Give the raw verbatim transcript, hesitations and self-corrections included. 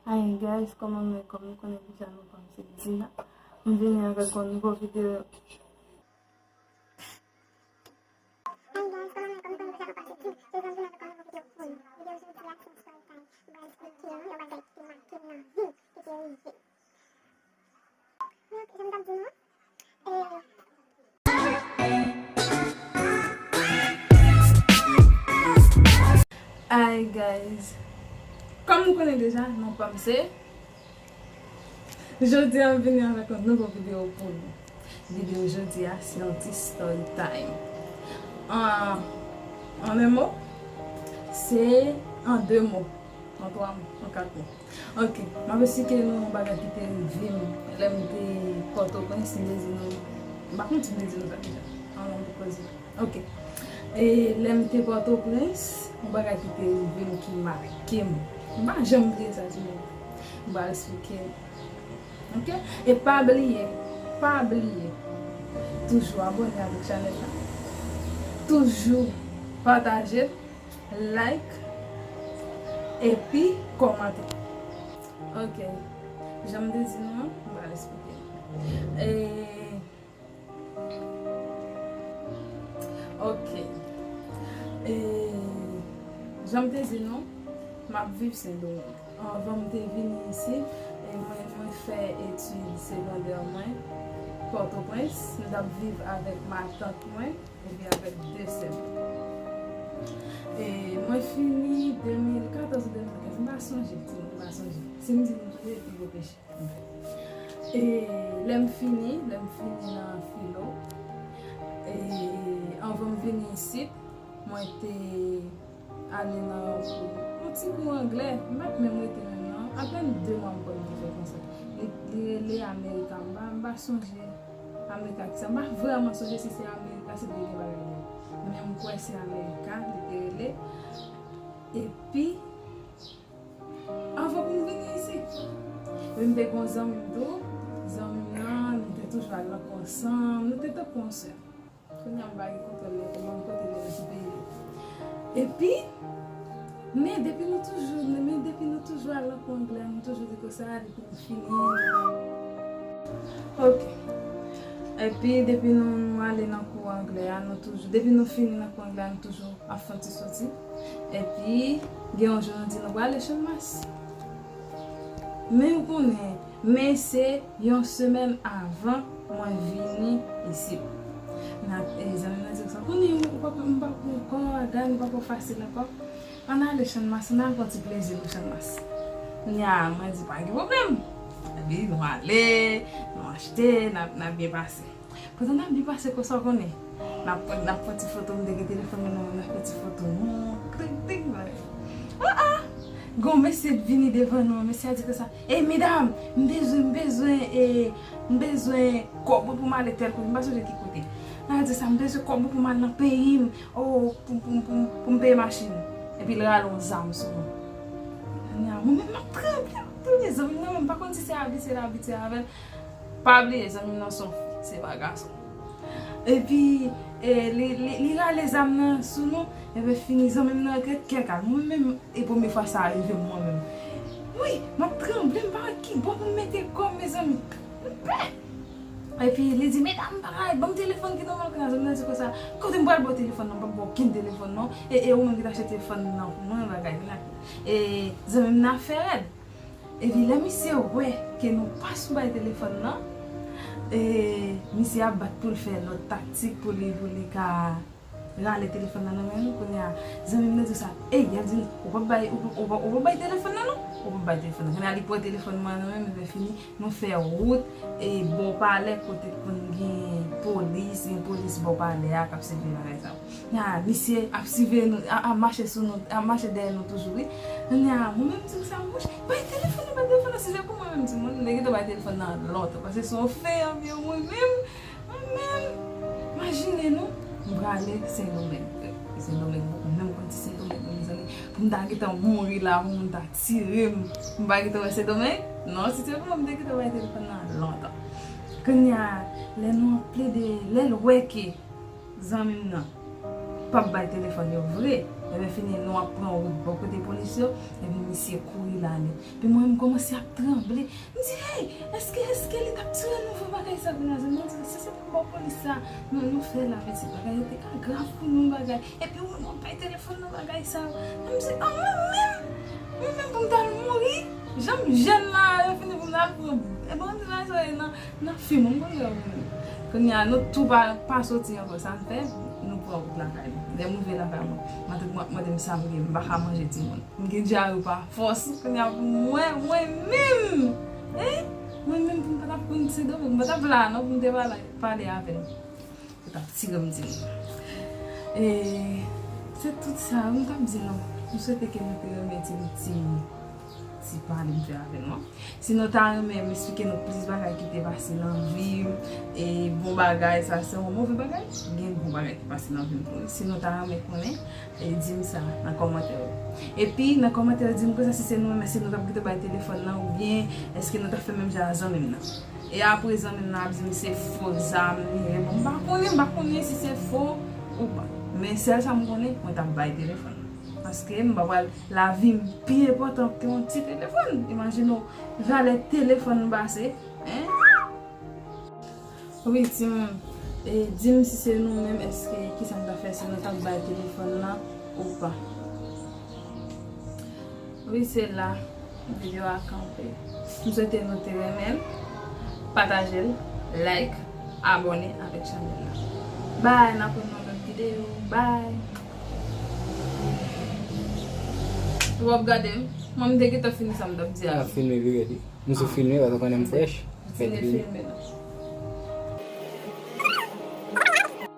Hi guys, kòman nou ye? Kòm nou konnen deja, non pa m se Dina. M vini avèk yon nouvo videyo. Hi guys, kòman nou ye? Kòm nou konnen deja, non pa m se Dina. Deja m vini avèk yon nouvo videyo pou nou. Videyo jodi a se yon story time. M pral eksplike nou yon bagay ki te make m nan vi, ki te rive. Donk, jan m t ap di nou, Hi guys. Kòm nou konnen deja, non pa m se. Jodi a, m vini avèk yon nouvo videyo pou nou. Videyo jodi a, se yon ti story time. An, an en mo, se an de mo, an twa mo, an kat mo. Ok, m ap esplike nou yon bagay ki te rive m lè m te Pòtoprens, m te di nou, m pa konn si m te di nou sa deja. An, m te poze. Ok. E lè m te Pòtoprens, yon bagay ki te rive m ki make m. M pa janm bliye sa di nou. M pral esplike nou. Ok? E pa bliye, pa bliye, toujou abòne avèk chanèl la. Toujou pataje, like, epi kòmante. Ok. Jan m te di nou an, m pral esplike nou. E, ok. E, jan m te di nou, m ap viv Sendomeng. Anvan m te vini isit, e mwen, mwen fè etid segondè mwen Pòtoprens. M t ap viv avèk matant mwen epi avèk de sè m. E mwen fini de mil katòz ou de mil kenz, m pa sonje, timoun, m pa sonje. Si m di nou tou, se pi gwo peche. E lè m fini, lè m fini nan filo, e anvan m vini isit, mwen te ale nan yon kou, yon ti kou anglè, m pa t menm rete menm non, apèn de mwa m kwè m te fè konsa. Li, li rele Amerika, m pa, m pa sonje Amerika ki sa, m pa vrèman sonje si se Amerika, se te gen bagay la. Men m kwè se Amerika, li te rele. Epi, anvan pou m vini isit, epi m te gen yon zanmi m tou, zanmi m nan, nou te toujou al nan kou ansanm, nou te tankou yon sè. Kounye a m pa gen kontwòl li ankò, m pa kote li nan ki peyi li. Epi, men depi nou toujou, men depi nou toujou al nan kou anglè, nou toujou di konsa, depi nou fini. Ok. Epi, depi nou, nou ale nan kou anglè a, nou toujou, depi nou fini nan kou anglè a, nou toujou ap fè yon ti soti. Epi, gen yon jou nou di nou prale Channmas. Men ou konnen, men se yon semèn avan mwen vini isit. N ap, e, zanmi m nan di konsa, konnen ou pa, m pa pou kò a gad, m pa pou fasil ankò. Ann ale Channmas, ann al pran ti plezi nou Channmas. Kounye a, mwen di pa gen pwoblèm. Epi nou ale, nou achte, n ap, n ap byen pase. Pandan n ap byen pase konsa, w konnen. N ap pran, n ap pran ti foto, m te gen telefòn mwen nan men m, n ap pran ti foto nou. Klik, klik, bagay. Ah, ah! Gon mesye vini devan nou, mesye a di konsa, "Ey, medam, m bezwen, m bezwen, e, m bezwen kòb pou m ale tèl kote, m pa sonje ki kote." L a di sa, "M bezwen kòb pou m al nan peyi m, o, pou, pou, pou, pou m peye machin." Epi l rale yon zam sou mwen. Kounye a, mwen menm m ap tranble, m ap tranble, zanmi m nan menm, m pa konn si se abitye l abitye avè l. Pa bliye, zanmi m nan se yon fi, se pa gason. Epi, e, li, li, li rale zam nan sou nou, epi fini, zanmi m nan ret kè kal. Mwen menm, e premye fwa sa rive m mwen menm. Wi, m ap tranble, m pa wè ki bò pou m mete kò m, mezanmi. M pè. Epi li di, "Medam, bagay, ban m telefòn ki nan men w." Kounye a zanmi m nan di konsa, "Kote m pral ba w telefòn nan, m p ap ba w okenn telefòn non. E, e ou menm ki t achte telefòn nan pou mwen, bagay la." E zanmi m nan ap fè rèd. Epi lè misye wè ke nou pa sou bay telefòn nan, e, misye ap bat pou l fè lòt taktik pou li, pou li ka rale telefòn nan nan men nou. Kounye a, zanmi m nan di sa, "Ey," y ap di, "Ou p ap bay, ou p, ou p, ou p ap bay telefòn nan non, ou p ap bay telefòn nan." Kounye a, li pran telefòn mwen nan men m, epi fini, nou fè wout, e, bò palè kote konn gen polis, gen polis bò palè a k ap siveye bagay sa yo. Nya, misye ap siveye nou, a, ap mache sou nou, ap mache dèyè nou toujou, wi. Nya, mwen menm di sa, mouch, bay telefòn nan, bay telefòn nan, si se pou mwen menm, timoun, m te gentan bay telefòn nan lontan, paske se yon fè anvi mwen menm, mwen menm. Imajine nou, m prale Sendomeng. Sendomeng, m poko menm konn si Sendomeng, mezanmi. Pou m ta gentan mouri la, pou moun ta tire m, m pa gentan wè Sendomeng? Non, si se pou mwen, m te gentan bay telefòn nan lontan. Kounye a, lè nou ap plede, lè l wè ke zanmi m nan p ap bay telefòn yo vre. Lè fini, nou ap pran wout bò kote polis yo, epi misye kouri l ale. Epi mwen, m kòmanse ap tranble. M di, hey, èske, èske li t ap tire nouvo bagay sa vin la zòn nan? M di, si se pa bò polis sa, nou, nou fè la, pitit, bagay yo te ka grav pou nou, bagay. Epi ou menm w ap bay telefòn nan bagay sa yo. M di, ah, mwen menm, mwen menm pou m t al mouri, jan m jèn la, yo fini pou m t al pran, e bon, m di, bagay sa yo nan, nan fim, m konn wè moun. Kounye a, nou tou pa, pa soti ankò, sa n fè, nou pran wout lakay nou. Lè m rive lakay mwen, mwen te mande m sa m gen, m pa ka manje timoun. M gen dyare pa fòs, kounye a pou mwen, mwen menm, hein? Mwen menm pou m pa t ap konn se dòmi, m pa t ap la non pou m te pale, pale avè l. Yo t ap tire m di nou. E se tout sa m t ap di nou. M swete ke nou te renmen ti, ti, ti pale m fè avè nou an. Si nou ta renmen m esplike nou plis bagay ki te pase nan vi m, e bon bagay, sa se yon move bagay, gen bon bagay ki pase nan vi m tou. Si nou ta renmen konnen, e di m sa nan kòmantè yo. Epi, nan kòmantè yo, di m konsa si se nou menm, èske nou t ap gentan bay telefòn nan, oubyen èske nou t ap fè menm jan a zanmi m nan. E apre, zanmi m nan ap di m se fo zam li ye. Bon, m pa konnen, m pa konnen si se fo ou pa. Men sèl sa m konnen, mwen t ap bay telefòn nan. Paske m pa pral, lavi m pi enpòtan ke yon ti telefòn. Imajine w, valè telefòn m pase, hein? Wi, timoun. E di m si se nou menm, èske, kisa n ta fè, si nou t ap bay telefòn nan ou pa? Wi, se la. Videyo a kanpe. M swete nou te renmen l. Pataje l, like, abòne avèk chanèl la. Bye, n ap wè nan lòt videyo. Bye. W ap gade m? Mwen, m te gentan fini sa m t ap di a. N ap filme pi rèd, wi. Nou sou filme, paske konnen m fresh. Fè filme, filme non.